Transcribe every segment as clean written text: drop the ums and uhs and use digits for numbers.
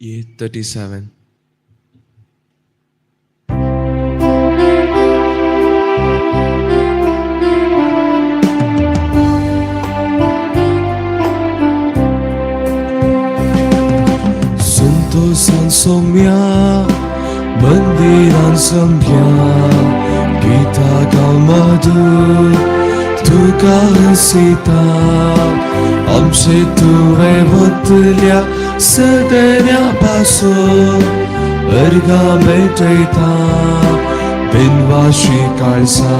A37. संतोषान Saumya मंदिरान Saumya Gita गांव मधुर तुका हसिता आमचे तुवें वतल्या सदन्या पासून अर्गा भेटयता बिनवाशी काळसा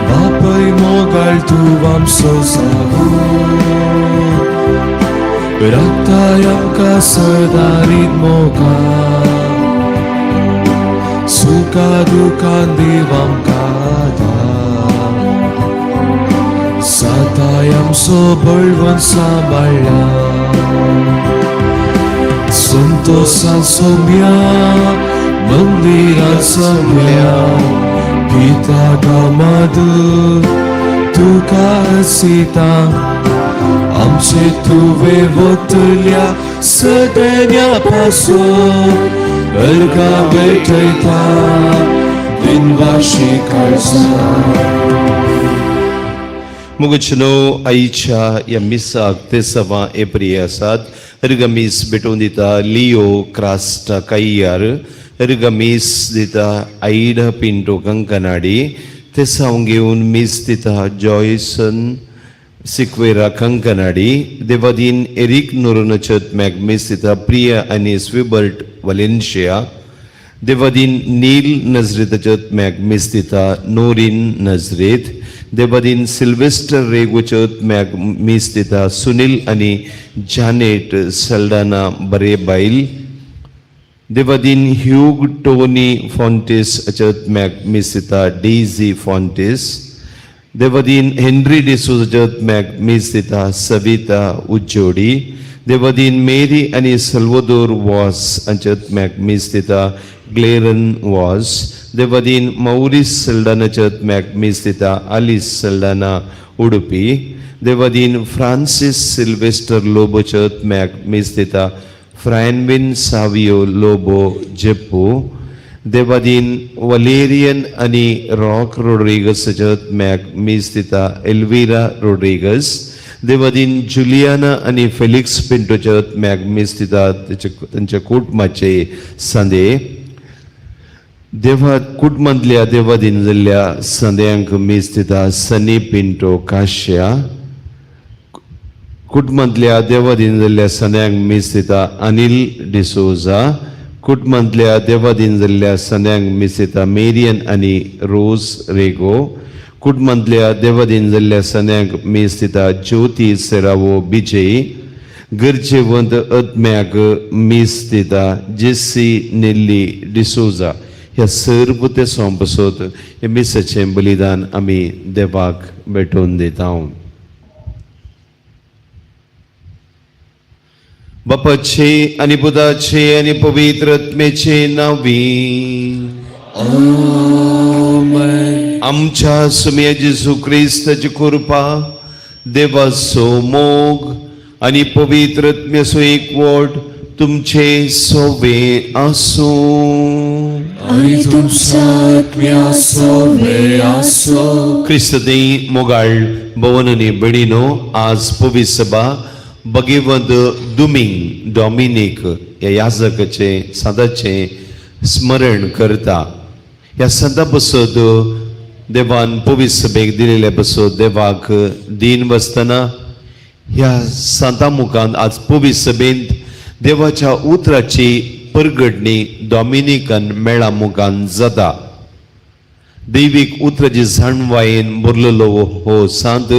बापय मोगाळ तूं आमचो सागो राखताय आमकां सदारीत मोगा सुखा दुखान देव आमकां आदार साताय आमचो बळवंत सांबाळ्ळा संतोषान सोम्या मंदिरान सोम्या गीता गाव मधुर तुका हसिता आमचे तुवें वतल्या सदन्या पासून अर्गा भेटयता दिनवाशी काळसा. मुगचनो आईच्या ह्या मिसाक ते सवां एप्रिय आसात. अर्गमीस भेटोवन दिता लिओ क्रास्टा कैयार, अर्गमीस दिता आयडा पिंटो कंकनाडी, ते सावंग घेवन मीस दिता जॉयसन सिक्वेरा कंकनाडी, देवादीन एरीक नोरोनचत मॅग मीस दिता प्रिया आनी स्विबर्ट वलेन्शिया, देवादीन नील नजरेताच्या मॅग मीस दिता नोरीन नजरेत, देवादीन सिल्वेस्टर रेगोचत मॅग मीस दिता सुनील आनी जानेट सल्डाना बरे बायल, देवादीन ह्यूग टोनी फॉन्टेस अचत मॅग मीस दिता डेझी फॉन्टेस, देवादीन हेनरी डिसोजत मॅग मीस दिता सविता उज्जोडी, देवादीन मेरी आनी सल्वदोर वॉस अंचत मॅग मीस दिता ग्लेरन वॉस, देवादीन मौरीस सल्डानाचत मॅग मीस दिता आलिस सल्डाना उडुपी, देवादीन फ्रांसीस सिल्वेस्टर लोबोचत मॅग मीस दिता फ्रायनविन सावियो लोबो जेप्पू, देवादीन वलेरियन आनी रॉक रोड्रिगस मॅग मीस दिता एल्विरा रोड्रिगस, देवादीन जुलियाना आनी फेलिक्स पिंटोच्या मॅग मीस दिता तांच्या कुटुंबाचे संदे, देवा कुटुंबांतल्या देवादीन जाल्ल्या संद्यांक मीस दिता सनी पिंटो काश्या, कुटुंबांतल्या देवादीन जाल्ल्या संद्यांक मीस दिता अनिल डिसोजा, कुटुंबांतल्या देवादीन जाल्ल्या संद्यांक मीस दिता मेरियन आनी रोज रेगो, कुटुंबांतल्या देवादीन जाल्ल्या संद्यांक मीस दिता ज्योती सेरावो बिजय, गरजेवंत आत्म्याक मीस दिता जेसी नेल्ली डिसोजा. ह्या सर्व ते सोंपसोत हे मिसाचें बलिदान आमी देवाक भेटोवन दिता. बापाचे आनी पुताचे आनी पवित्र आत्म्याचे नांवी. आमच्या सुम्या जेजू क्रिस्ताची कृपा, देवाचो मोग आनी पवित्र आत्म्याचो एकवट तुमचे सोवे आसूं. आनी तुमच्या आत्म्या सोवे आसो. क्रिस्तदी मोगाळ भवन आनी भयणीनो, आज पवित्र सभा भगवंत दुमींग डॉमिनीक ह्या याजकाचें सदाचें स्मरण करता. ह्या सदा बसत देवान पवित्र सभेक दिलेले बसत देवाक दीन बसतना ह्या सांता मुखान आज पवित्र सभेंत देवाच्या उतराची परगटणी डॉमिनिकन मेळा मुखान जाता. दैवीक उतराची जाणवायेन भरलेलो हो सांत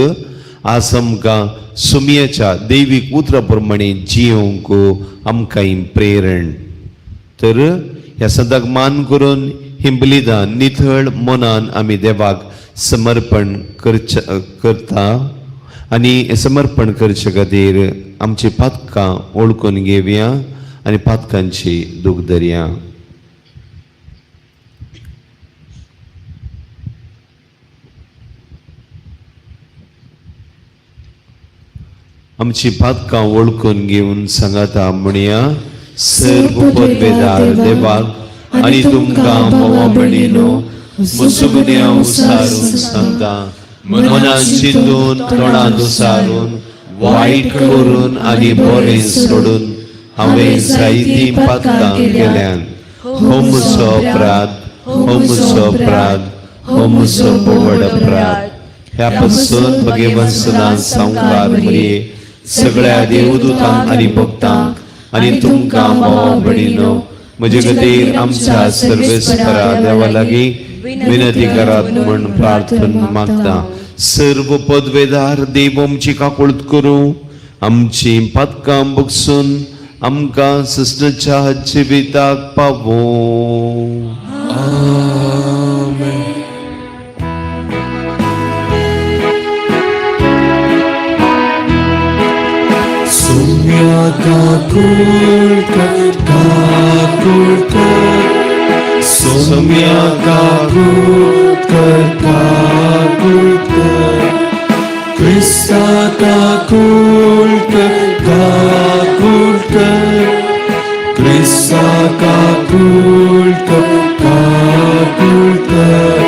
आज आमकां सुमयाच्या दैवीक उतरा प्रमाणे जियोंक आमकां प्रेरण. तर ह्या सदाक मान करून ही बलिदान निथळ मनान आमी देवाक समर्पण करचे करता आनी समर्पण करचे खातीर आमची पातकां ओळखून घेवया आनी पातकांची दूख धरया. आमची पातकां वळखून घेवन सांगाता म्हणया. सर्व पदवेदार देवाक आनी तुमकां भावा भयणीनो म्हजो गुन्यांव सारून सांगता. मनान चिंतून, तोंडान सारून, वायट करून आनी बरें सोडून हांवें जायतीं पातकां केल्यान. हो म्हजो अपराध, हो म्हजो अपराध, हो म्हजो व्हड अपराध. ह्या पासून भगेवन सदां संवकार मरये, सगळ्या देवदूतांक आनी भक्तांक आनी तुमकां भावा भयणीनो म्हजे खातीर आमच्या सर्वेस्परा देवा लागीं विनंती करात म्हूण प्रार्थना मागता. सर्व पदवेदार देव आमची काकुळट करूं, आमची पातकां बगसून आमकां सस्नाच्या जिविताक पावों. आमेन. Soumya Kakulkar, Kakulkar, Soumya Kakulkar, Kakulkar, Krista Kakulkar, Kakulkar, Krista Kakulkar, Kakulkar,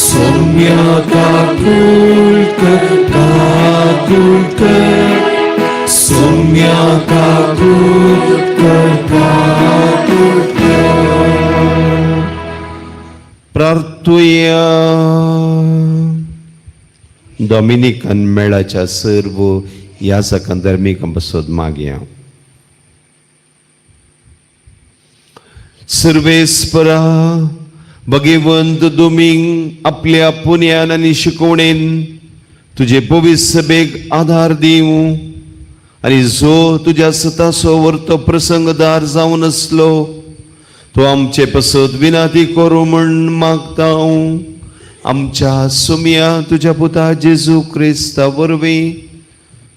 Soumya Kakulkar, Kakulkar, Soumya Kakulkar, Kakulkar. प्रार्थुया. डॉमिनिकन मेळाच्या सर्व याजकां धर्मीकां पासत मागया. सर्वेस्परा, भगेवंत दोमिंग आपल्या पुण्यान आनी शिकवणेन तुजे पवित्र सभेक आधार दिवं आनी जो तुज्या सतासो वर्तो प्रसंगदार जावन आसलो तो आमचे पसत विनाती करूं म्हण मागता. आमच्या सुमया तुज्या पुता जेजू क्रिस्ता वरवीं,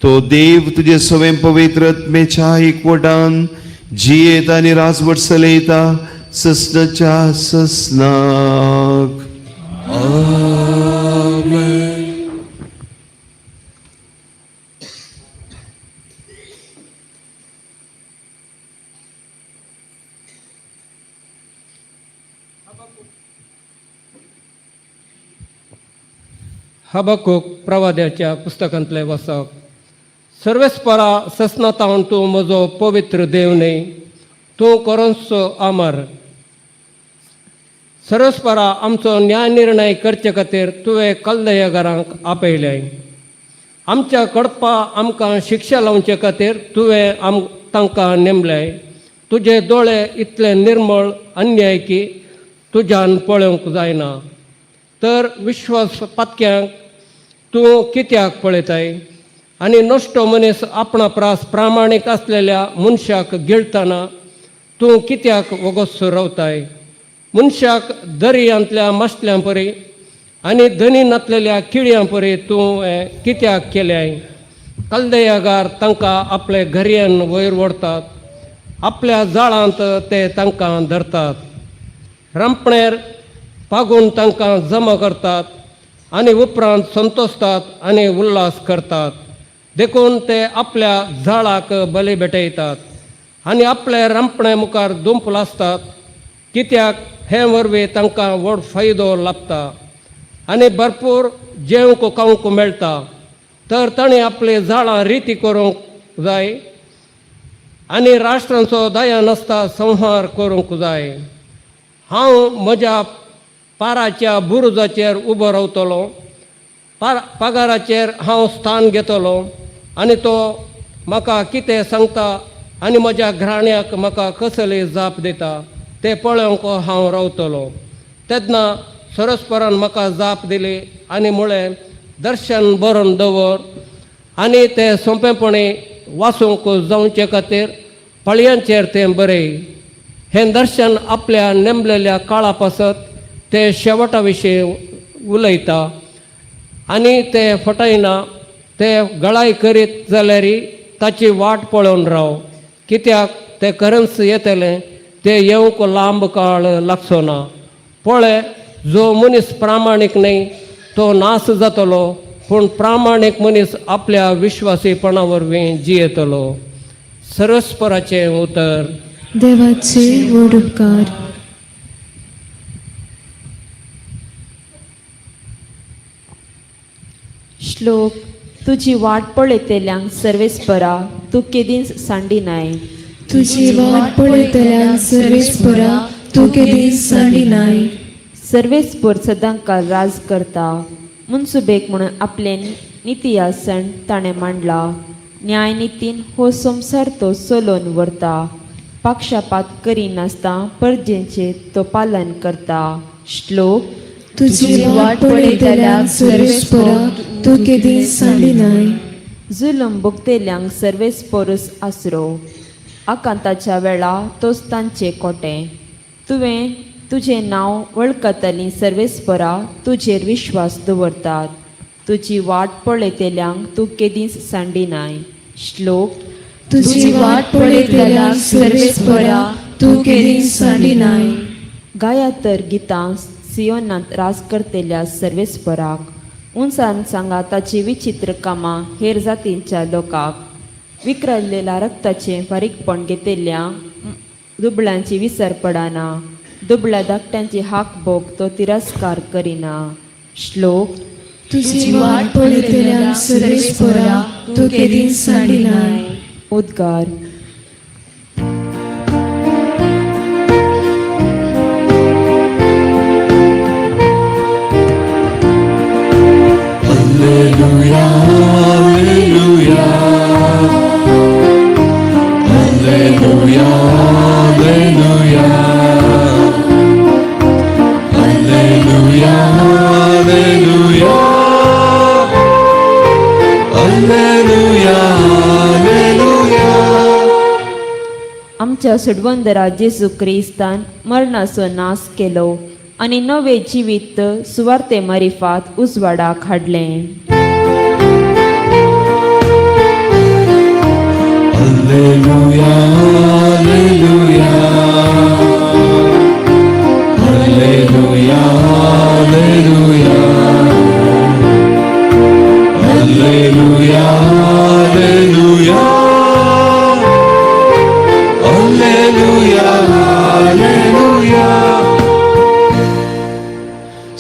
तो देव तुजे सवें पवित्र आत्मेच्या एकवटान जियेत आनी राजवट चलयता ससनाच्या ससनाक. आमेन. हबकूक प्रवाद्याच्या पुस्तकांतलें वसप. सर्वेस्परा, ससनातावन तूं म्हजो पवित्र देव न्हय, तूं करोनसो अमर. सर्वेस्परा, आमचो न्याय निर्णय करचे खातीर तुवें कल्लयगारांक आपयलें. आमच्या कडपा आमकां शिक्षा लावचे खातीर तुवें आम तांकां नेमलें. तुजे दोळे इतले निर्मळ अन्याय की तुज्यान पळोवंक जायना. तर विश्वास पातक्यांक तूं कित्याक पळयताय आनी नश्टो मनीस आपणा प्रास प्रामाणीक आसलेल्या मनशाक गिळटना तूं कित्याक वगोस रावताय? मनशाक दर्यांतल्या मासल्यां परी आनी धनी नातलेल्या किळयां परी तूं कित्याक केल्याय? कल्दयागार तांकां आपले घरयान वयर ओडतात, आपल्या जाळांत ते तांकां धरतात, रांपणेर पागून तांकां जमा करतात आनी उपरांत संतोशतात आनी उल्हास करतात. देखून ते आपल्या जाळाक बली भेटयतात आनी आपले रांपणे मुखार दुंप लासतात, कित्याक हे वरवीं तांकां व्हड फायदो लाबता आनी भरपूर जेवंक खावंक मेळटा. तर ताणें आपली जाळां रिती करूंक जाय आनी राष्ट्रांचो दया नासता संहार करूंक जाय. हांव म्हज्या पाराच्या बुरुजाचेर उबो रावतलो, पार पगाराचेर हांव स्थान घेतलो आनी तो म्हाका कितें सांगता आनी म्हज्या घराण्याक म्हाका कसली जाप दिता तें पळोवंक हांव रावतलो. तेन्ना सरस्परान म्हाका जाप दिली आनी म्हळें, दर्शन बरोवन दवर आनी तें सोंपेपणी वाचूंक जावचे खातीर फळयांचेर तें बरय. हें दर्शन आपल्या नेमलेल्या काळा पासत ते शेवटा विशीं उलयता आनी ते फटयना. ते गळाय करीत जाल्यार ताची वाट पळोवन राव, कित्याक ते खरेंच येतलें, ते येवंक लांब काळ लागचो ना. पळय, जो मनीस प्रामाणीक न्हय तो नाश जातलो, पूण प्रामाणीक मनीस आपल्या विश्वासीपणा वरवीं जियेतलो. सरस्पराचें उतर. देवाचे व्हड उपकार. श्लोक. तुजी वाट पळयतल्यांक सर्वेस्परा तूं केदींच सांडिनाय. तुजी वाट पळयतल्यांक सर्वेस्परा तूं केदींच सांडिनाय. सर्वेस्पर सदांकाळ राज करता. मुन्सुबेक म्हणून आपलें नितीयासन ताणें मांडला. न्यायनितीन हो संवसार तो चलोवन व्हरता. पक्षपात करिनासतना परजेचें तो पालन करता. श्लोक. तुजी वाट पळयतल्यांक सर्वेस्परा तूं केदींच सांडिनाय. जुलूम भोगतेल्यांक सर्वेस्परूच आसरो. आकांताच्या वेळा तोच तांचे कोटे. तुवें तुजें नांव वळखतलीं सर्वेस्परा तुजेर विश्वास दवरतात. तुजी वाट पळयतल्यांक तूं केदींच सांडिनाय. श्लोक. तुजी वाट पळयतल्यांक सर्वेस्परा तूं केदींच सांडिनाय. गाया तर गितां सियोनांत राज करतल्या सर्वेस्पराक. उंचान सांगा ताची विचित्र कामां हेर जातींच्या लोकांक. विक्रलेल्या रक्ताचें फारीकपण घेतिल्ल्या दुबळ्यांची विसर पडना. दुबळ्या धाकट्यांची हाक भोग तो तिरस्कार करिना. श्लोक. तुजी वाट पळयतल्यांक सर्वेस्परा तूं केदींच सांडिनाय. उद्गार. Alleluia, alleluia. Alleluia, alleluia. Alleluia, alleluia. Alleluia, alleluia. आमच्या सुडवंदरा जेजू क्रिस्तान मरणाचो नाश केलो आनी नवें जिवीत सुवार्ते मारिफात उजवाडाक हाडलें. Alleluia, alleluia. Alleluia, alleluia. Alleluia, alleluia. Alleluia, alleluia.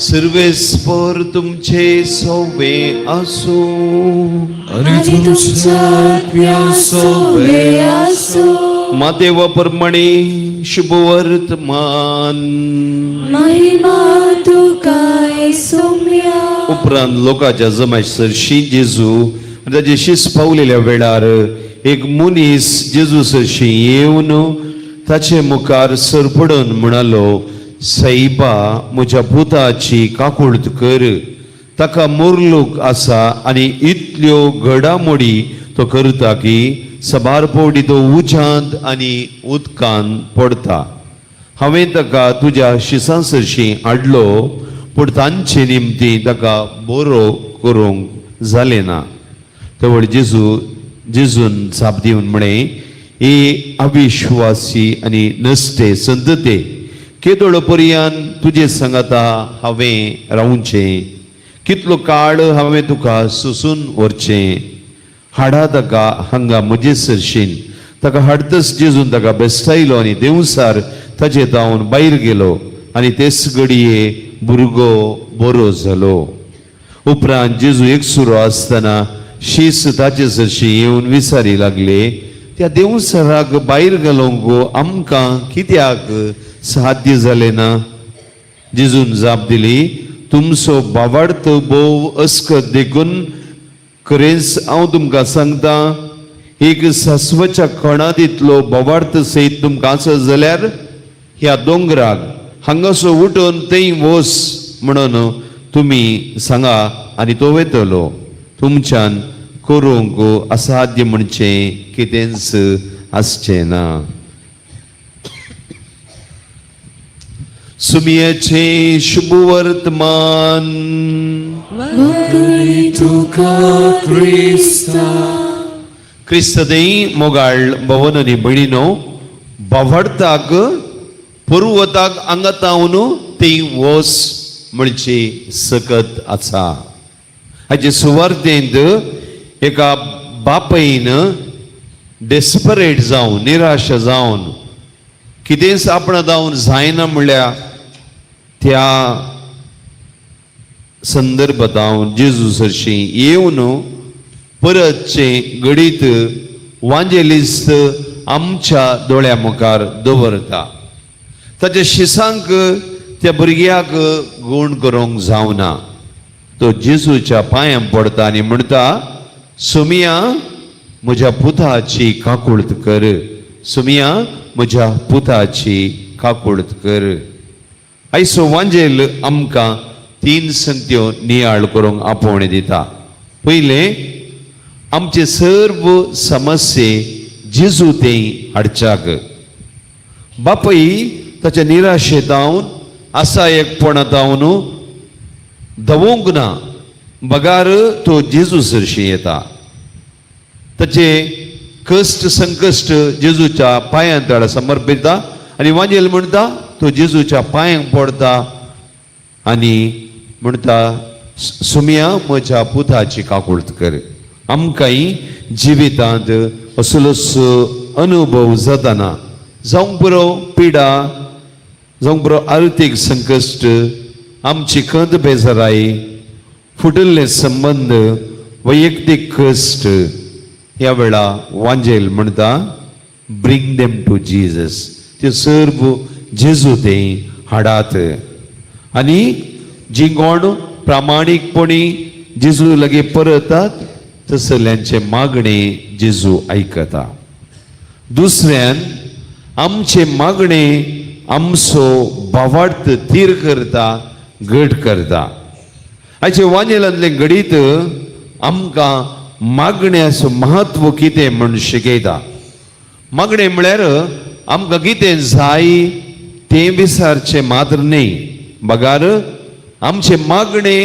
सर्वेस्पर तुमचे सवे आसूं. आणि तुमच्या आत्म्यासोबे आसो. मातेवा प्रमाणे शुभवर्तमान. महिमा तुकाय सोम्या. उपरांत लोकांच्या जमाय सरशी जेजू आनी ताजे शीस पावलेल्या वेळार एक मनीस जेजू सरशी येवन ताचे मुखार सरपडून म्हणालो, साईबा, म्हज्या पुताची काकूळट कर. ताका मोरलूक आसा आनी इतल्यो घडामोडी तो करता की सबार पवटी तो उज्यांत आनी उदकांत पडता. हांवें ताका तुज्या शिसां सरशीं हाडलो, पूण तांचे निमती ताका बरो करूंक जालें ना. तवळ जेजू जेजून जाप दिवन म्हळें, ए अविश्वासी आनी नश्टे संतते, केदोळ पर्यान तुजे सांगाता हांवें रावचें? कितलो काळ हांवें तुका सोसून व्हरचें? हाडा ताका हांगा म्हजे सरशीन. ताका हाडतच जेजून ताका बेस्टायलो आनी देंवसार ताचे धांवन भायर गेलो आनी तेच घडये भुरगो बरो जालो. उपरांत जेजू एकसुरो आसतना शीस ताचे सरशी येवन विचारी लागले, त्या देंवसराक भायर घालूंक आमकां कित्याक साध्य जालें ना? जेजून जाप दिली, तुमचो बावार्थ भोव अस्कत देखून. खरेंच हांव तुमकां सांगता, एक सासवाच्या कणात इतलो बोवार्थ सयत तुमकां आसत जाल्यार ह्या दोंगराक हांगासो उठून थंय वस म्हणून तुमी सांगा आनी तो वेतलो. तुमच्यान करूंक असाध्य म्हणचें कितेंच आसचें ना. सुमियाचें शुभवर्तमान. वखणी तुका क्रिस्ता. क्रिस्तदेई मोगाळ भवन आनी भयणीनो, बावडताक पर्वताक आंगातावन ती वस म्हणची सकत आसा. हाचे सुवार्थेंत एका बापयन डेस्परेट जावन, निराश जावन, कितेंच आपणा जावन जायना म्हणल्यार त्या संदर्भात हांव जेजू सरशी येवन परतचें घडीत वांजेलिस्त आमच्या दोळ्या मुखार दवरता. ताच्या शिसांक त्या भुरग्याक गूण करूंक जावना. तो जेजूच्या पांयां पडता आनी म्हणटा, सुमिया म्हज्या पुताची काकुळत कर, सुमिया म्हज्या पुताची काकुळत कर. आयचो वांजेल आमकां तीन संगत्यो नियाळ करूंक आपोवणें दिता. पयलें, आमचे सर्व समस्ये जेजू ते हाडच्याक. बापय ताच्या निराशेतावन आसायकपणा जावन दवोंक ना, बगार तो जेजू सरशी येता. ताचे कश्ट संकश्ट जेजूच्या पांयां तळा समर्पिता आनी वांजेल म्हणटा तो जेजूच्या पांयांक पडता आनी म्हणटा, सुमिया म्हज्या पुताची काकुळत कर. आमकांय जिवितांत असलोच अनुभव जाताना, जावंक पुरो पिडा, जावंक पुरो आर्थीक संकश्ट, आमची खंत बेजाराय, फुटिल्ले संबंद, वैयक्तीक कश्ट, ह्या वेळा वांजेल म्हणटा, ब्रींग देम टू जीजस. ते सर्व जेजू ते हाडात. आनी जी कोण प्रामाणीकपणी जेजू लागीं परतात तसल्यांचें मागणें जेजू आयकता. दुसऱ्यान, आमचें मागणें आमचो भावार्थ थीर करता, घट करता. आयचे वांजेलांतलें घडीत आमकां मागण्याचो म्हत्व कितें म्हूण शिकयता. मागणें म्हळ्यार आमकां कितें जाय तें विचारचें मात्र न्ही, बगार आमचें मागणें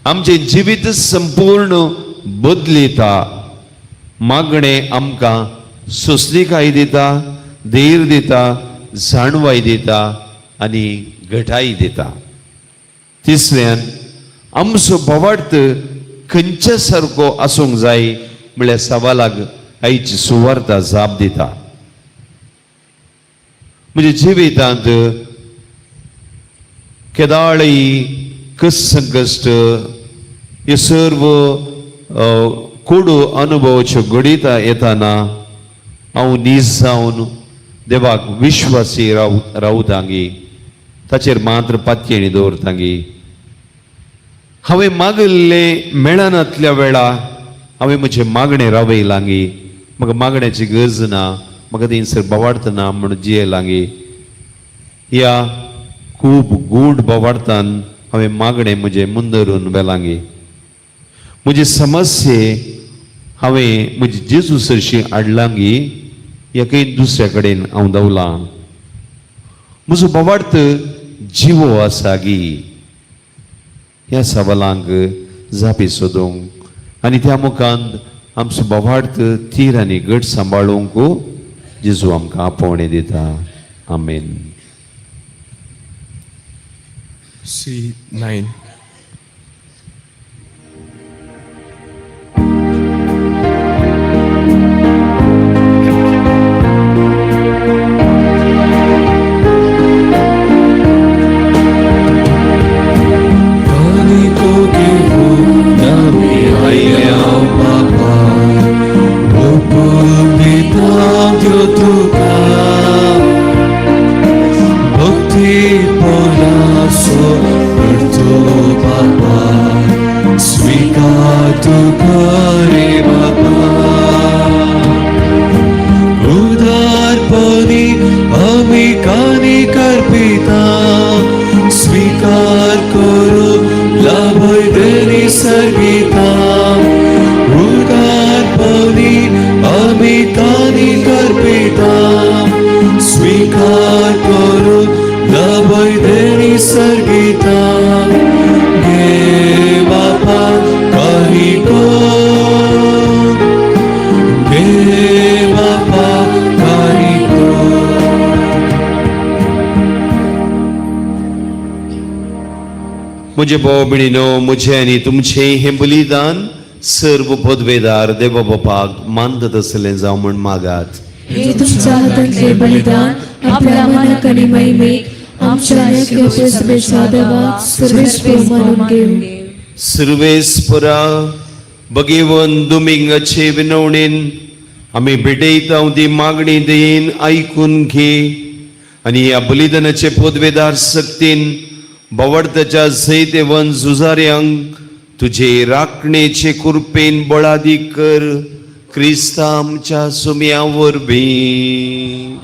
आमचें जिवीत संपूर्ण बदलिता. मागणें आमकां सोंसणीकाय दिता, धीर दिता, जाणवाय दिता आनी घटाय दिता. तिसऱ्यान, आमचो भावार्थ खंयच्या सारको आसूंक जाय म्हळ्यार सवालाक आयची सुवार्ता जाप दिता. म्हणजे जिवितांत केदाळी कस संकश्ट हे सर्व कोडू अनुभवाच्यो घडिता येताना हांव नीज जावन देवाक विश्वासी रावतांगी, ताचेर मात्र पातयेणी दवरतांगी. हांवें मागिल्लें मेळनातल्या वेळा हांवें म्हजें मागणें रावयलांगी, म्हाका मागण्याची गरज ना, म्हाका थंयसर बावाडतना म्हूण जियेलांगी. ह्या खूब गूढ बावाडतान हांवें मागणें म्हजें मुंदरून वेलांगी. म्हजी समस्ये हांवें म्हजी जेजू सरशी हाडलांगी, ह्या खंय दुसऱ्या कडेन हांव दवलां. म्हजो भावार्थ जिवो आसा गी, ह्या सवालांक जापी सोदूंक आनी त्या मुखांत आमचो भावार्थ थीर आनी घट सांबाळूंक जेजू आमकां आपोवणें दिता. आमेन. C9. म्हजे भाव भयणीनो, म्हजें आनी तुमचें हें बलिदान सर्व पदवेदार देवा बापाक मानतात आसलें जावं म्हूण मागात. हे तुमच्या हातांतले बलिदान आपल्या मनाक आनी महिमेक आमच्या ऐक्य सभेच्या देवाक सर्वेस्पर मानून घेवं. सर्वेस्परा बगेवन दुमिंगाचे विनवणेन आमी भेटयता ती मागणी दयेन आयकून घे आनी ह्या बलिदानाचे पदवेदार सक्तीन बावडताच्या जैतेवन झुजाऱ्यांक तुजे राखणेचे कुरपेन बळादी कर, क्रिस्ता आमच्या सुम्या वरवीं.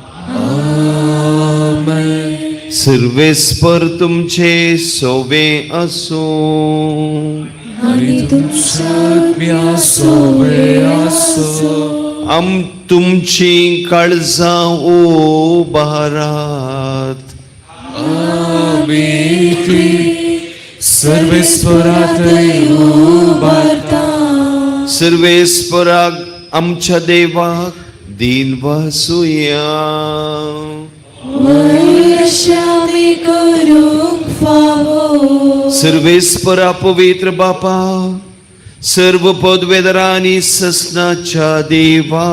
सर्वेस्पर तुमचे सोवे आसूं. आनी तुमच्या सोवे आसो. आम तुमची काळजां उबारात. आमी ती सर्वेस्परातय उबारता. सर्वेस्पराक आमच्या देवाक दीन वासुया. वैश्यामी करूंक फावो. सर्वेस्परा पवित्र बापा, सर्व पदवेदरा आनी ससनाच्या देवा,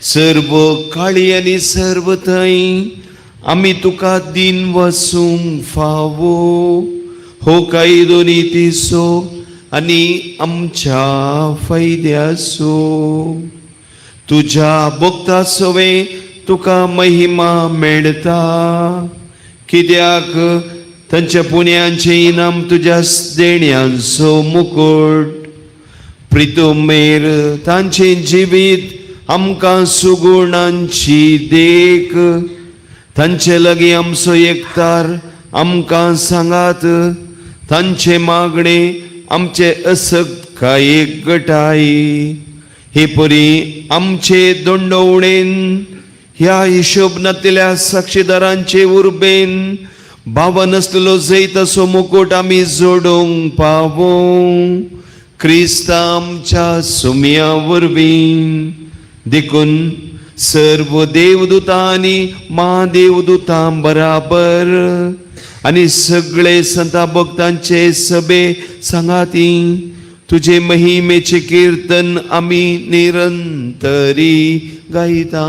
सर्व काळी आनी सर्व थंय आमी तुका दीन वसूंक फावो. हो कायदो नितीचो आनी आमच्या फायद्याचो. तुज्या भक्ता सवें तुका महिमा मेळटा, कित्याक तांच्या पुण्यांचें इनाम तुज्या देण्यांचो मुकुट. प्रितुमेर तांचें जिवीत आमकां सुगुणांची देख. तांचे लागीं आमचो एकतार आमकां सांगात, तांचें मागणें आमचे असक्तकायेक गटाय. हे परी आमचे दंडवणेन ह्या हिशोब नातिल्या साक्षीदारांचे उर्बेन बाबा नासलेलो जैताचो मुकुट आमी जोडूंक पावो, क्रिस्ता आमच्या सुम्या वरवीं. देखून सर्व देवदूतां आनी म्हादेवदूतां बराबर आनी सगळे संता भक्तांचे सभे सांगाती तुजे महिमेचे कीर्तन आमी निरंतरी गायता.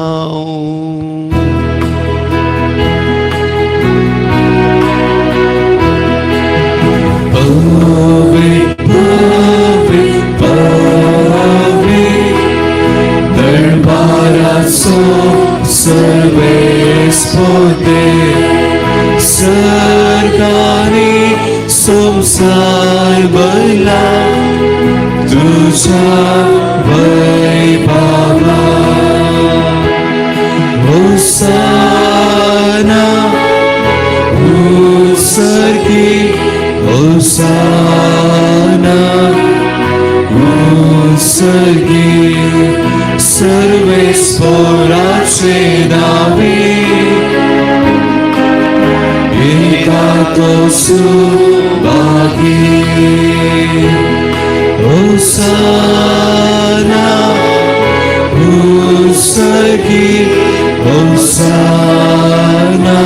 पवी पवी दरबाराचो सर्वेस्पोते, सरकारी संवसार भरला तुझ्या वैभवा. होसाना उसर्गी, होसाना उसर्गी, सर्वेस्पराचे नावे येता तो सुभागी. होसाना उसर्गी, होसाना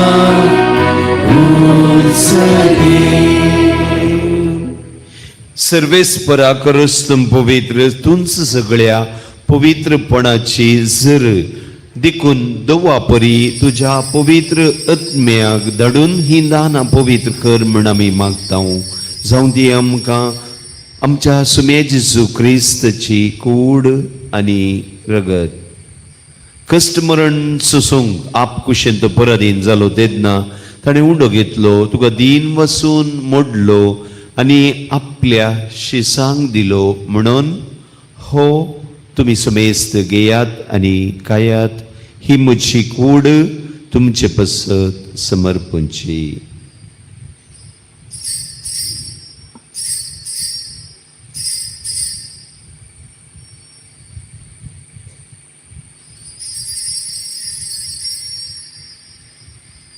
उसर्गी. सर्वेस्परा करस्तम पवित्र तुंच सगळ्या पवित्रपणाची जर, देखून दवापरी तुज्या पवित्र आत्म्याक धाडून ही दानां पवित्र कर म्हण आमी मागता. जावं दी आमकां आमच्या सुमे जेजू क्रिस्तची कूड आनी रगत. कश्ट मरण सोसूंक आप कुशेन तो पराधीन जालो तेन्ना ताणें उंडो घेतलो, तुका दीन वसून मोडलो आनी आपल्या शिसांक दिलो म्हणून, हो तुमी समेस्त घेयात आनी खायात, ही म्हजी कूड तुमचे पसत समर्पणची.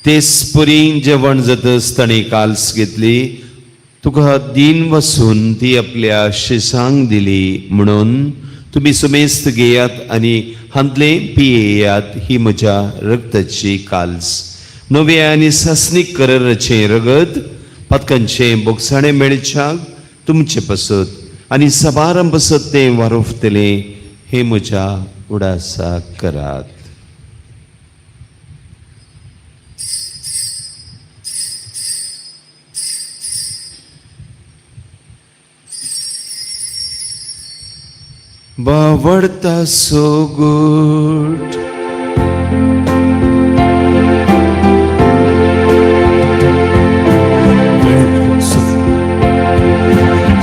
तेच परी जेवण जातच ताणें काल्स घेतली, तुका दीन वसून ती आपल्या शिसांक दिली म्हणून, तुमी समेस्त घेयात आनी हांतले पियेयात, ही म्हज्या रक्ताची काल्स, नव्या आनी सासणीक कराराचें रगत, पातकांचें बोगसाणें मेळच्याक तुमचे पसत. आनी सभारंभ सत्तें वारोफतलें हे म्हज्या उडासाक करात. बावडता सोगूट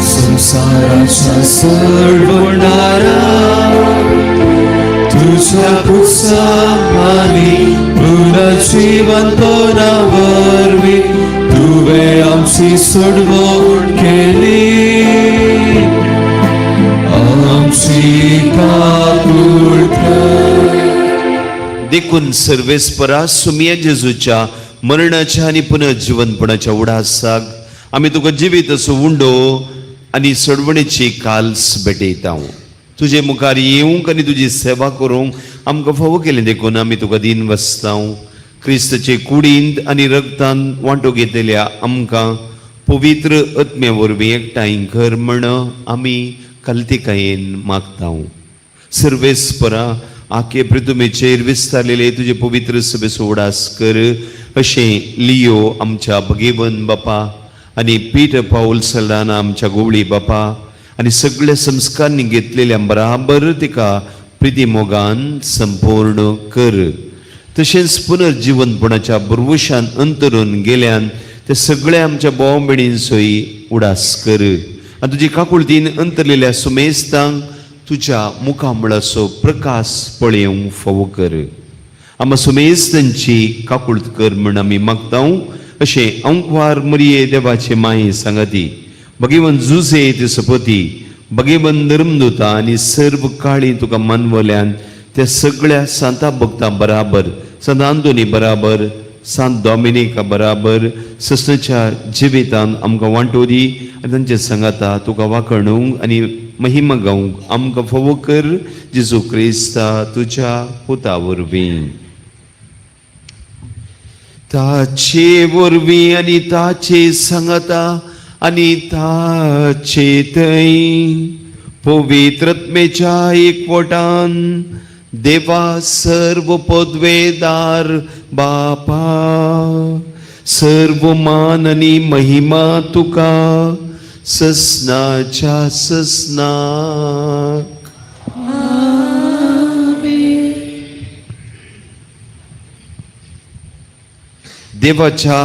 संसाराचा सोडवणारा तुझ्या उत्साहाने पुनर्जीवंतपणा वरवी तुवे आमची सोडवण केली. आमची काकूळ कर. देखून सर्वेस्परा सुमिया जेजूच्या मरणाच्या आनी पुनर्जीवनपणाच्या उडासाक आमी तुका जिवीत असो उंडो आनी सोडवणेची काल्स भेटयता. तुजे मुखार येवंक आनी तुजी सेवा करूंक आमकां फावो केलें देखून आमी तुका दीन वसताव. क्रिस्तचे कुडींत आनी रगतान वांटो घेतल्या आमकां पवित्र आत्म्या वरवीं एकठांय कर म्हण आमी कल्तिकायेन मागता. सर्वेस्परा आखे पृथुमेचेर विस्तारलेले तुजे पवित्र सभेचो उडास कर अशें लियो आमच्या भगेवन बापा आनी पीटर पावल सल्दाना आमच्या गोवळी बापा आनी सगळ्या संस्कारांनी घेतलेल्या बराबर तिका प्रिती मोगान संपूर्ण कर. तशेंच पुनर्जीवनपणाच्या बुरवशान अंतरून गेल्यान ते सगळ्या आमच्या भाव भयणींचोय उडास कर आनी तुजी काकुळतीन अंतरलेल्या सुमेस्तांक तुज्या मुखामळाचो प्रकाश पळोवंक फावो कर. आमा सुमेस्तांची काकुळत कर म्हण आमी मागता. अशें अंकवार मरिये देवाचे माये सांगाती भगेवन जुजे ते सपती भगेवन धर्मदुता आनी सर्व काळी तुका मानवल्यान त्या सगळ्या सांता भक्तां बराबर, संत आंतोनी बराबर, सांत डॉमिनिका बराबर ससनाच्या जिवितान आमकां वांटो दी आनी तांचे सांगाता तुका वाखणूंक आनी महिमा गावंक आमकां फावो कर जेजू क्रिस्ता तुज्या पुता वरवीं. ताचे वरवीं आनी ताचे सांगाता आनी ताचे थंय पवित्रत्मेच्या एकवटान देवा सर्व पदवेदार बापा सर्व मान आनी महिमा तुका ससनाच्या ससनाक. देवाच्या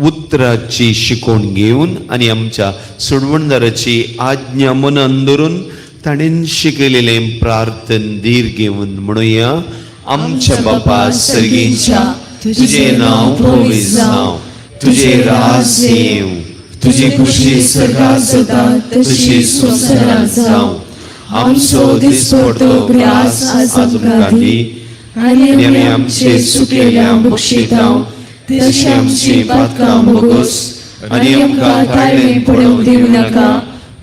उतराची शिकवण घेवन आनी आमच्या सोडवणदाराची आज्ञा मनान धरून ताणें शिकयलेलें प्रार्थन धीर घेवन म्हणुया. आमच्या बापा सर्गींच्या, तुजें नांव पवित्र जावं, तुजें राज येवं, तुजी खुशी स्वर्गात जाता तशी संवसारांत जावं. आमचो दिसपडतो ग्रास आज आमकां दी आनी आमी आमचे चुकलेल्या बक्षितांव तशी आमची पातकां भोगोस आनी आमकां ताळमेळ पडोवंक दिवं नाका,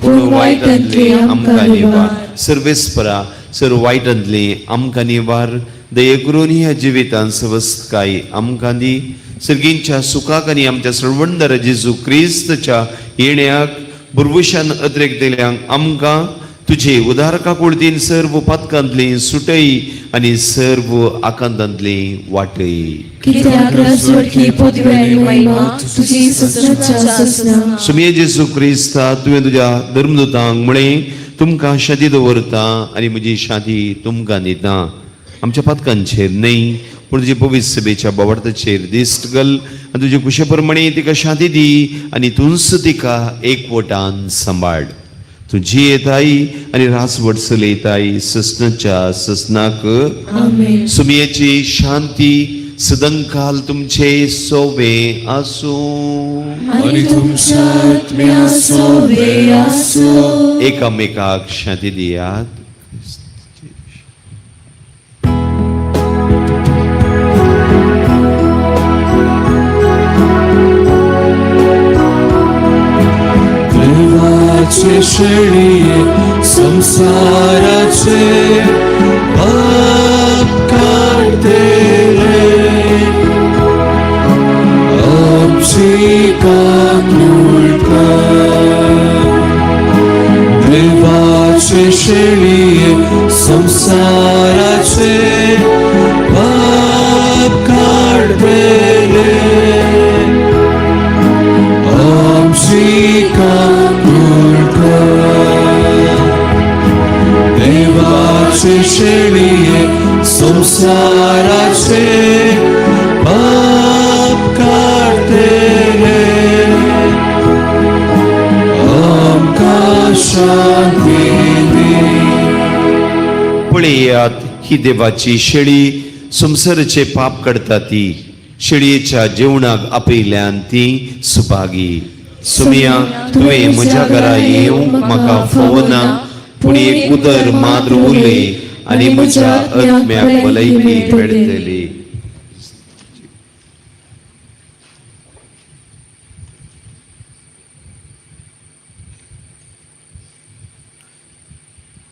पूण वायटांतली आमकां निवार. सर्वेस्परा सर्व वायटांतली आमकां निवार. दये करून ह्या जिवितान सवस्तकाय आमकां दी. सर्गींच्या सुखाक आनी आमच्या सर्वंदर जेजू क्रिस्तच्या येण्याक बुरवशान अद्रेक दिल्यांक आमकां तुजे उदार काकुळतीन सर्व पातकांतली सुटय आनी सर्व आकांतांतली वाटय. कित्याक राजवटकी पदवी आनी महिमा तुजी ससनाच्या ससना. सुमये जेजू क्रिस्ता, तुवें तुज्या धर्मदूतांक म्हळें, तुमकां शांती दवरता आनी म्हजी शांती तुमकां दिता. आमच्या पातकांचेर न्हय पूण तुजे पवित्र सभेच्या बोवार्थाचेर दिश्ट घाल आनी तुजे कुशे प्रमाणे तिका शांती दी आनी तूंच तिका एकवटान सांबाळ. तूं जियेताय आनी रासवट चलयताय ससनाच्या ससनाक. आमेन. सुमयेची शांती सदंकाल तुमचे सोवे आसूं. आनी तुमच्या आत्म्या सोवे आसूं. एकामेकाक शांती दियात. देवाचे शेळये संसाराचे पाप काडतेले आमची काकूळ कर. देवाचे शेळये संसाराचे पाप काडटले आमची काकूळ कर. देवाचे शेळये संसाराचे पाप काडटले आमकां शांती दी. पळयात ही देवाची शेळी, संवसाराचे पाप काडटा ती. शेळयेच्या जेवणाक आपयल्यान ती सुभागी. सुमिया, तुवें म्हज्या घरा येवंक म्हाका फावना, पूण एक उदर मात्र उलय आनी म्हज्या आत्म्याक भलायकी मेळटली.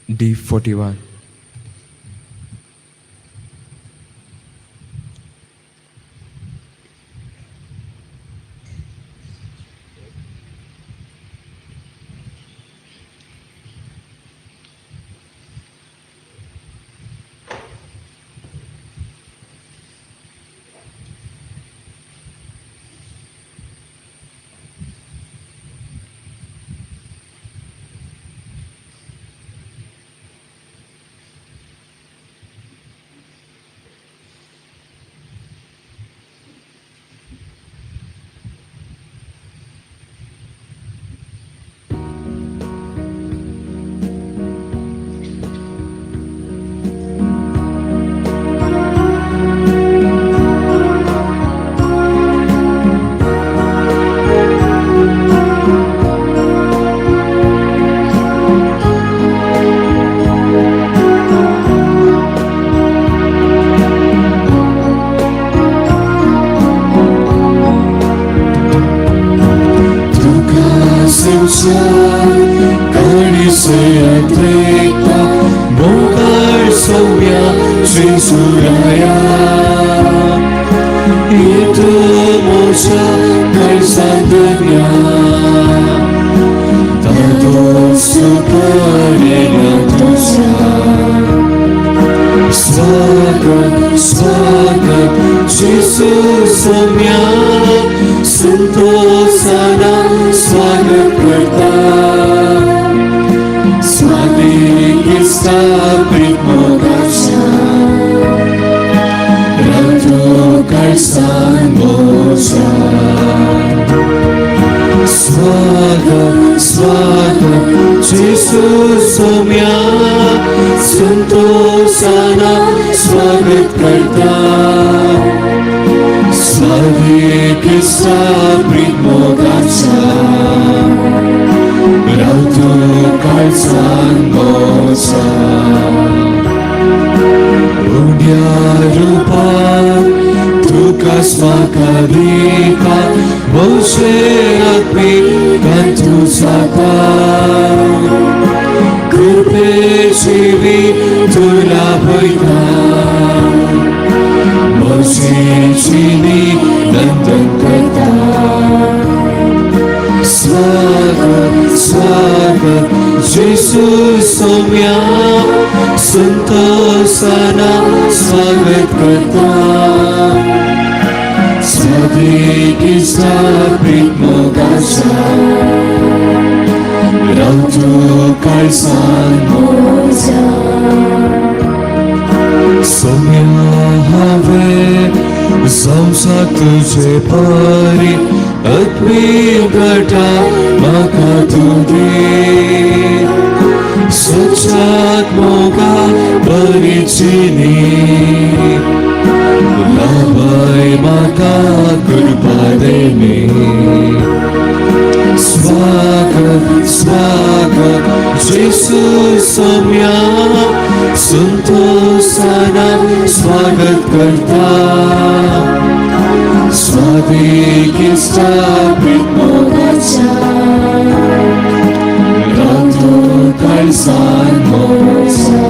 D41. तुका संसार काणिसे अत्रेकता मोगाळ सौम्या जेजुराया येतो मोजा कैसांदन्या तातो सुकरेना तुझा. स्वागत स्वागत जेसू सौम्या, संतोषाना स्वागत करता. स्वादिक स्थापित मोगाच्या रातो काळसान मोजा. स्वागत स्वागत जेसू सौम्या, संतोषाना स्वागत करता. स्वादिक स्थापित मोगाच्या रातो काळसान मोजा. उड्या रुपान तुका स्वागत दिता, मोशे आत्मिक तू जाता. कृपेशिवी तुला भयता, मोशेशिनी नंदन करता. स्वागत स्वागत जेसू सौम्या, संतोषाना स्वागत करता. स्वादिक स्थापित मोगाच्या रावतो काळसान मोजा. सौम्या हांवें संवसार तुजे परी आत्मीक घटा म्हाका तूं दी. सच्चात मोगा परिचिनी लाभाय म्हाका कृपा देनी. स्वागत स्वागत जेसू सौम्या, संतोषाना स्वागत करता. स्वादिक स्थापित मोगाच्या रातो काळसान मोजा.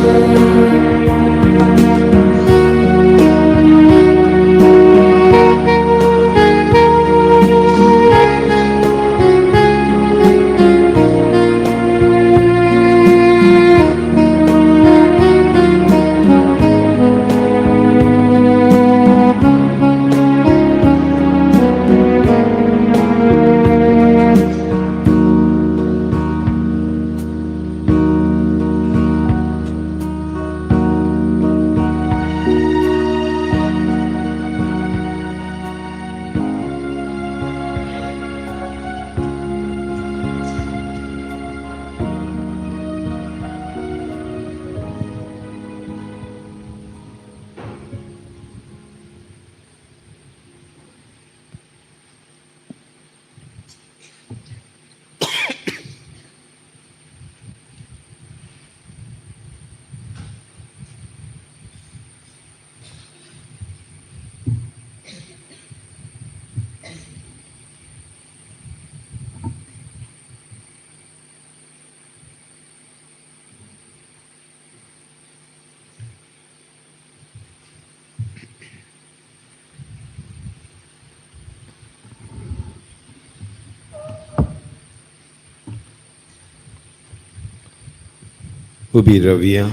उबी रावया.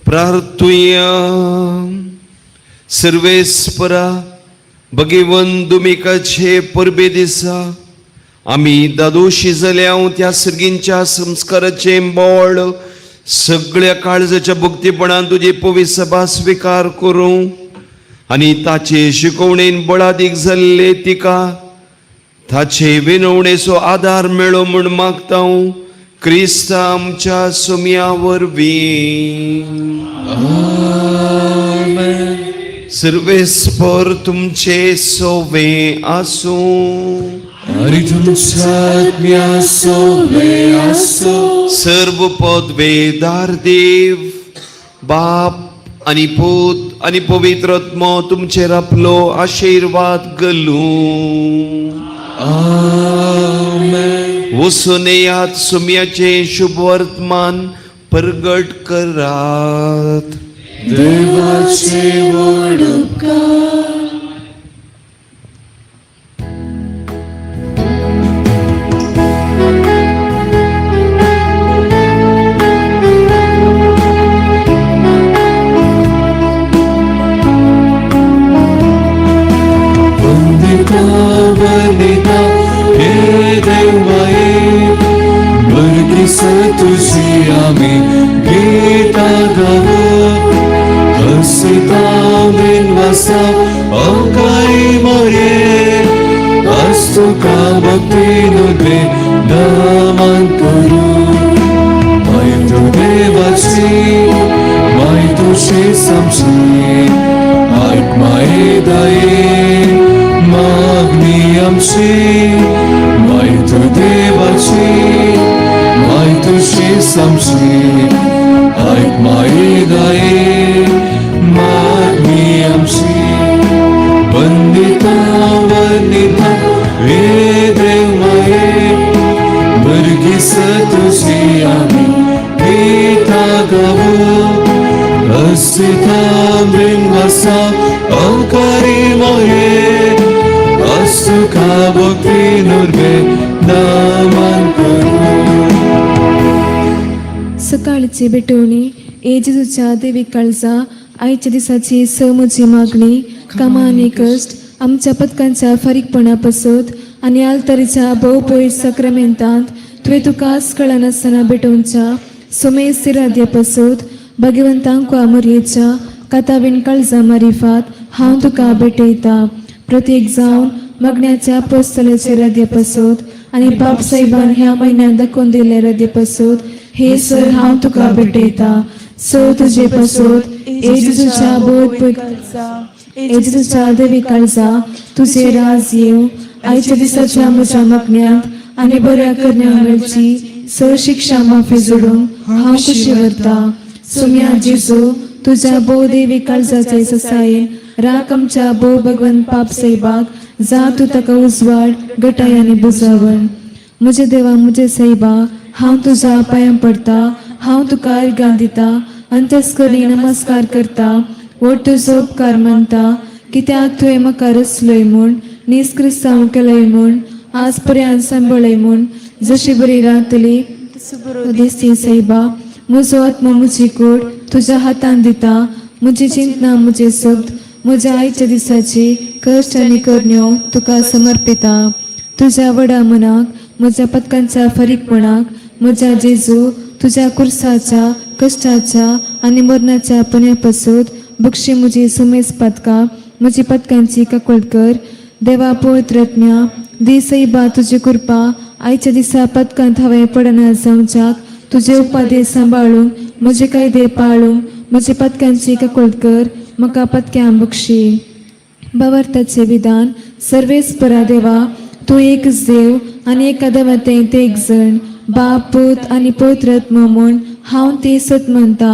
प्रार्थुया. सर्वेस्परा भगवंत दुमिकाचे परबे दिसा आमी दादोशी जाल्या त्या सर्गींच्या संस्काराचें बळ सगळ्या काळजाच्या भक्तीपणान तुजी पवित्र सभा स्विकार करूं आनी ताचे शिकवणेन बळादीक जाल्ले तिका ताचे विनवणेचो आदार मेळो म्हूण मागता क्रिस्त आमच्या सुमया वरवीं. सर्वेस्पर तुमचे सोवे आसूं. आनी तुमच्या आत्म्या सोवे आसो. सर्व पदवेदार देव बाप आनी पूत आनी पवित्र आत्मो तुमचेर आपलो आशिर्वाद घालूं. आमेन. वचून येयात, सुम्याचें शुभ वर्तमान परगट करात. देवाचे व्हड उपकार. वंदिता वंदिता हे देवमाये, बरकीस तुझी आमी गीता गावो. हसिता बिनवासा अवकाळी मोरे, आज तुका भक्तीन दे नमन करू. माय तू देवाची, माय तुझी समजी, ऐक माये दये मागणी आमची. माय तू देवाची, माय तुझी समजी, ऐक माये दये मागणी आमची. वंदिता वंदिता हे देव माये, बरगीस तुझी आमी गीता गावो. हसिता बिनवासा अवकारी मोये, आज तुका भक्ती नुर्वे नमन करू. सकाळची भेटवणी. ए जेजूच्या देवी काळजा, आयच्या दिसाची स म्हजी मागणी, कामां आनी कश्ट आमच्या पदकांच्या फारीकपणा पासत आनी आल्तारीच्या भोव साक्रामेंतांत तुवें तुका कळनासतना भेटोवच्या सोमे सिराद्या पासत भगवंतांक मोरयेच्या कातावीण काळजा मारिफात हांव तुका भेटयता. प्रत्येक जावन मागण्याच्या पोस्तलाचे राद्या पासत आनी बाप साहेबान ह्या म्हयन्यात दाखोवन दिल्ले राद्या पासत हे सर हांव तुका भेटयता. स तुजे पासत ए जेजूच्या बोध ए जेजूच्या देवी काळजा, तुझे राज येवं. आयच्या दिसाच्या म्हज्या मागण्यांत आनी बऱ्या करण्या मेळची स शिक्षा माफी जोडूंक हांव खुशी व्हरता. सोम्या जेजू, तुझ्या भोव देवी काळजाचे ससायेन राख आमच्या भोव भगवंत पाप साहेबाक, जा तूं ताका उजवाड गटाय आनी बुजावण. म्हजे देवा, म्हजे साहेबा, हांव तुज्या पांयां पडटा, हांव तुका अर्घां दिता, अंतस्करी नमस्कार करता, व्हड तुजो उपकार मानता, कित्याक तुवें म्हाका रचलोय म्हूण, नीज क्रिस्तांव केलय म्हूण, आज पर्यंत सांबाळय म्हूण, जशी बरी रावतली दिसती. साहेबा, म्हजो आत्मो, म्हजी कूड तुज्या हातान दिता. म्हजी चिंतना, म्हजे शब्द, म्हज्या आयच्या दिसाची कश्ट आनी करण्यो तुका समर्पिता. तुज्या व्हडा मनाक, म्हज्या पदकांच्या फारीकपणाक, म्हज्या जेजू, तुज्या कुर्साच्या कश्टाच्या आनी मरणाच्या पन्या पासून बक्षी म्हजी सुमेस पदकां, म्हजी पदकांची काकूळट कर. देवा पवित्र आत्म्या दी सैबा तुजी कृपा, आयच्या दिसा पदकांत हांवें पडना जावच्याक, तुजे उपादे सांबाळूंक, म्हजे कायदे पाळूंक, म्हजे पदकांची काकूळट कर, म्हाका पदक्यां बक्षी. भावार्थाचे विधान. सर्वेस्परा देवा, तूं एकच देव आनी एका देवाते ते एक जण बाप, पूत आनी पवित्र आत्मो म्हूण हांव ती सत मानता.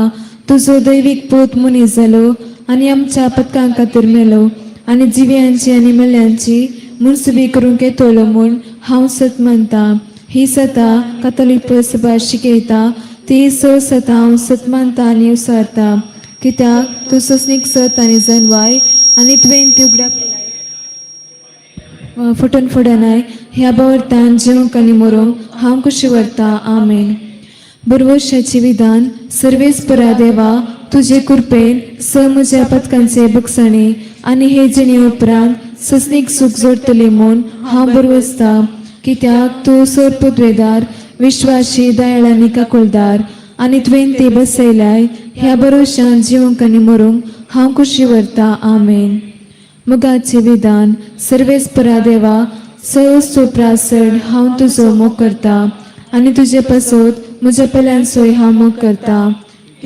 तुजो दैवीक पूत मनीस जालो आनी आमच्या पदकां खातीर मेलो आनी जिव्यांची आनी मेल्यांची मुनसुबी करूंक येतलो म्हूण हांव सत मानता. ही सता कातोलीक सभा शिकयता. ती स सता हांव सत मानता आनी उसारता, कित्याक तूं सोंसणीक सत आनी जनवाय आनी तुवें ती उगडा फुटून फुडनाय. ह्या भावार्थान जिवंक आनी मरूंक हांव खुशी व्हरता. आमेन. बरवशाचे विधान सर्वेस्परा देवा तुजे कृपेन स म्हज्या पथकांचे बगसणे आनी हे जिणे उपरांत ससनीक सूख जोडटले म्हूण हांव बरवसता कित्याक तूं सर पदवेदार विश्वाशी दयाळ आनी काकुळदार आनी तुवें ते बसयल्याय ह्या भरोशान जिवंक आनी मरूंक हांव खोशी व्हरता. आमेन. मुगाचे विधान सर्वेस्परा देवा सहस्रोप्रासड हांव तुजो मोग करता आनी तुजे पासत म्हज्या पेल्यांचोय हांव मोग करता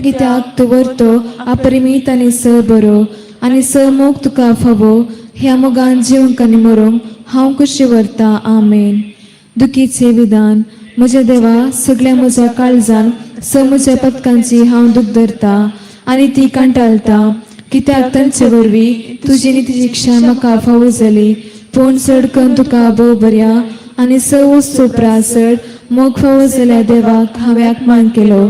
कित्याक तूं व्हरतो अपरिमीत आनी स बरो आनी स मोग तुका फावो ह्या मोगान जिवंक आनी मरूंक हांव खोशी व्हरता. आमेन. दुखीचे विधान म्हज्या देवा सगळ्या म्हज्या काळजान स म्हज्या पथकांची हांव दूख धरता आनी ती कंटाळटा कित्याक तांचे वरवीं तुजी निती शिक्षा म्हाका फावो जाली पूण चड करून तुका भोव बऱ्या आनी स वस्तू प्रासड मोग फावो जाल्या देवाक हांवें अपमान केलो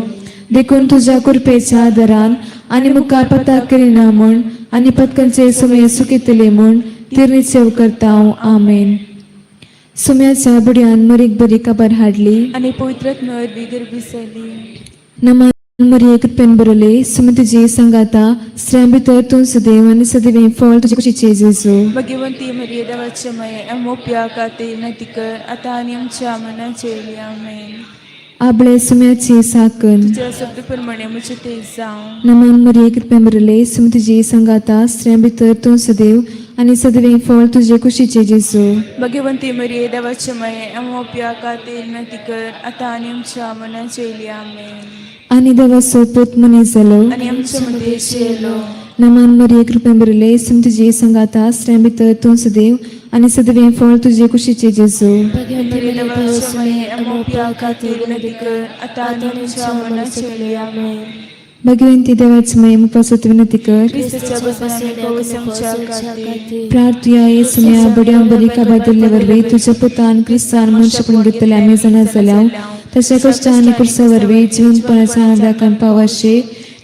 देखून तुज्या कृपेच्या आदारान आनी मुखार पताक करिना म्हूण आनी पतकांचे सुमे सुकितले म्हूण तिर्निचेव करता हांव. आमेन. सुम्याच्या बुडयान मरीक बरी खबर हाडली आनी पवित्र वरवीं गर्भी जाली. नमन मरिये कृपेन बरले सुमी तुजी संगाता स्त्रियां भितर तूं सदैव आनी सदैव फळ तुजे कुशीचे जेजू. भगिवंती मरिये देवाचे माये आमोप्या खातीर नती कर आतां आनी आमच्या मनाचे येयली. आमेन. आबळे सुम्याची साकन. तुज्या शब्द प्रमाणे म्हजें ते जावं. नमन मरिये कृपेन बरले सुमी तुजी संगाता स्त्रियां भितर तूं सदैव आनी सदैव फळ तुजे कुशीचे जेजू. भगिवंती मरिये देवाचे माये आमोप्या खातीर नती कर आतां आनी आमच्या मनाचे येयली. आमेन. आनी देवाचो पूत मनीस जालो आनी आमच्या मदें येयलो. नमन मरिये कृपेन बरले सुमी तुजी संगाता स्त्रियां भितर तूं सदैव आनी सदैव फळ तुजे कुशीचे जेजू. मरिये देवाचे माये आमोप्या खातीर नती कर आतां आनी आमच्या मनाचे येयली. आमेन. भगवंती देवाची माये मुपासत विनंती कर. क्रिस्ताच्या बसनाने पावस आमच्या खातीर. प्रार्थुया ये सुम्या बड्या बरी काबार दिल्ले वरवीं तुज्या पुतान क्रिस्तान मनशापण घेतले आमी जाणा जाल्या तशें कश्ट आनी कुर्सा वरवीं जिवनपणाच्या आनंदाक पावाशे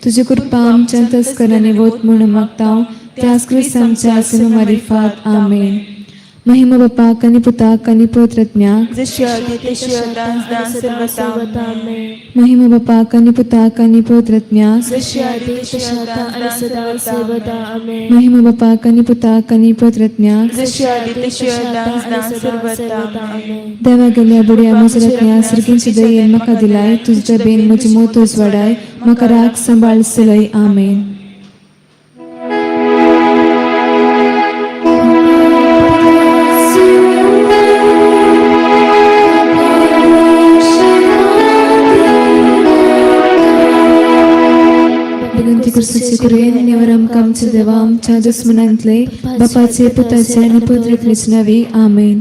तुजी कृपा आमच्या तस्करांनी वत म्हणून मागता त्याच क्रिस्त आमच्या सिनुमारिफात. आमेन. महिमा बापाक आनी पुताक आनी पवित्रज्ञाक. जशी आदी तशी आतां सदां सर्वता. आमेन. महिमा बापाक आनी पुताक आनी पवित्रज्ञाक. जशी आदी तशी आतां सदां सर्वता. आमेन. महिमा बापाक आनी पुताक आनी पवित्रज्ञाक. जशी आदी तशी आतां सदां सर्वता. आमेन. देवा गेल्या बुडया म्हज्या रत्न्या सर्गींची दयेन म्हाका दिलाय तुज्या दबेन म्हजी मोत उजवाडाय म्हाका राग सांबाळ सलय. आमेन. भगवंती क्रिस्ताचे कुरयेन नेवर आमकां आमच्या देवा आमच्या दुस्मनांतले बापाचे पुताचे आनी पवित्र नावी. आमेन.